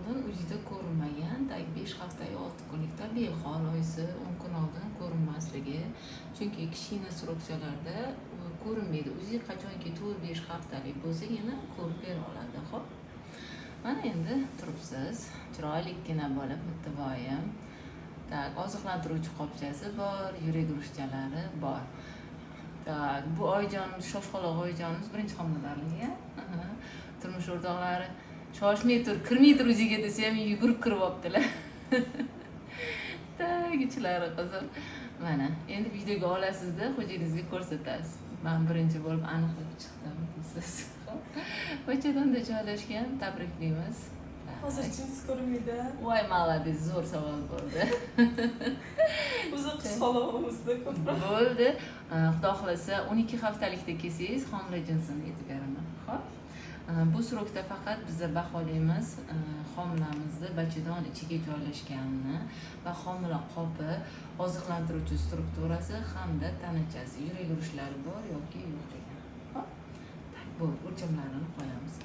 Oldin УЗИ da ko'rinmagan, так, 5 hafta 6 kunlik tabiiy hol, oyisi 10 kun oldin ko'rinmasligi, chunki kichkina срок chalarda ko'rinmaydi. УЗИ qachonki 4-5 haftalik bo'lsagina ko'rib bera oladi. Ho'p, mana endi turibsiz chiroylikkina bo'lib, mittivoyim. Так, oziqlantiruvchi qopchasi bor, yurak urushchalari bor. Так, bu oyijonimiz, shoshqaloq oyijonimiz birinchi homiladorligi. Aha. Turmush o'rtoqlari "Shoshmay tur, kirmay tur o'ziga" desa ham, yugurib kirib olibdilar. Так, ichlari qizil. Mana endi videoga olasizda, xo'jayiningizga ko'rsatasiz. "Man birinchi bo'lib aniqlab chiqdim", deysiz. Bachadonda joylashgan, tabriklaymiz. Так. Hozir jins ko'rinmaydi. Voy, молодец, zo'r savol bo'ldi. O'zi qiz xolovimizda ko'proq. Bo'ldi. Xudo xohlasa, 12 haftalikda kelsangiz, homila jinsini aytib beraman. Ho'p, bu срок da faqat biza baholaymiz homilamizni bachadon ichiga joylashganini va homila qopi, oziqlantiruvchi strukturasi hamda tanachasi, yurak urishlari bor yoki yo'qligini. Ho'p, так, bo'ldi, o'lchamlarini qo'yamiz.